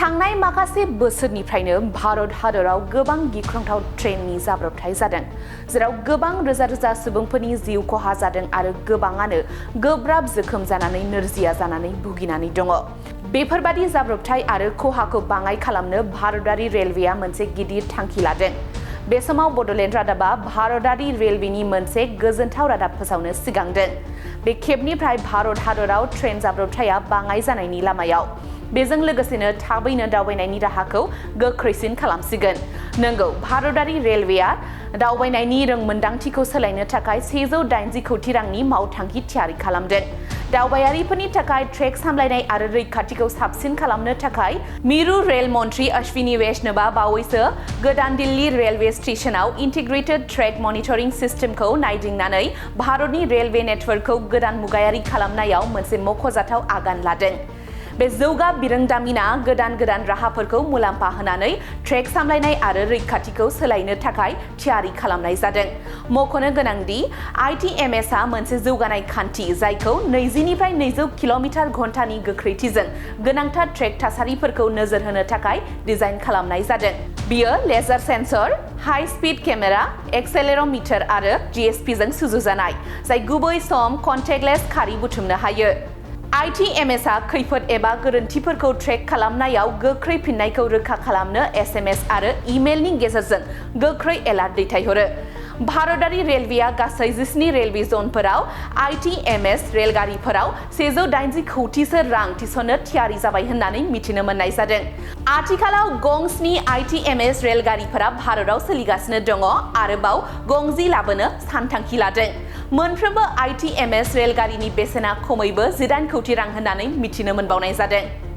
थांनाय माखासे बोसोरनिफ्रायनो भारत हादराव गोबां गिख्रंथाव ट्रेननि जाब्रबथाय जादों, जेराव गोबां रोजा रोजा सुबुंफोरनि जिउ खहा जादों आरो गोबाङानो गोब्राब जोखोम जानानै नोरजिया जानानै भुगिनानै दङ। बेफोरबादि जाब्रबथाय आरो खहाखौ बाङाइ खालामनो भारतारि रेलवेआ मोनसे गिदिर थांखि लादों। बे समाव बड'लेण्ड रादाबा भारतारि रेलवेनि मोनसे गोजोनथाव रादाब फोसावनो सिगांदों। बे खेबनिफ्राय भारत हादराव ट्रेन जाब्रबथाया बाङाइ जानायनि लामायाव। बेजों लोगोसेनो थाबैनो दावबायनायनि राहाखौ गोख्रैसिन खालामसिगोन। नंगौ, भारतारि रेलवेआ दावबायनायनि रोंमोन्दांथिखौ सोलायनो थाखाय 180 कोटि रांनि मावथांखि थियारि खालामदों। दावबायारिफोरनि थाखाय ट्रेक सामलायनाय आरो रैखाथिखौ साबसिन खालामनो थाखाय मिरु रेल मन्थ्रि अश्विनी वैष्णवआ बावैसो गोदान दिल्ली रेलवे स्टेशनाव इन्टिग्रेटेड ट्रेक मनिटरिं सिस्टेमखौ नायदिंनानै भारतनि रेलवे नेटवर्कखौ गोदान मुगायारि खालामनायाव मोनसे मख'जाथाव आगान लादों। बे जौगा बिरोंदामिना गोदान राहाफोरखौ मुलाम्फा होनानै ट्रेक सामलायनाय आरो रैखाथिखौ सोलायनो थाखाय थियारि खालामनाय जादों। मख'नो गोनांदि ITMS-आ मोनसे जौगानाय खान्थि जायखौ 20 निफ्राय 200 किल'मिटार घन्टानि गोख्रैथिजों गोनांथार ट्रेक थासारिफोरखौ नोजोर होनो थाखाय डिजाइन खालामनाय जादों। बियो laser sensor, high speed camera, accelerometer आरो GSP-जों सुजुजानाय, जाय गुबै सम कन्टेक्टलेस खारि बुथुमनो हायो। ITMS-आ खैफोद एबा गोरोन्थिफोरखौ ट्रेक खालामनायाव गोख्रै फिननायखौ रोखा खालामनो SMS आरो इमेलनि गेजेरजों गोख्रै एलार्ट दैथायहरो। भारतारि रेलवेआ गासै 17 रेलवे जनफोराव ITMS रेलगारिफोराव 180 कोटिसो रां थिसननो थियारि जाबाय होननानै मिथिनो मोननाय जादों। आथिखालाव गं 7 ITMS रेलगारिफोरा भारताव सोलिगासिनो दङ, आरोबाव गं 10 लाबोनो सानथांखि लादों। मोनफ्रोमबो ITMS रेलगारिनि बेसेना खमैबो 18 कोटि रां होननानै मिथिनो मोनबावनाय जादों।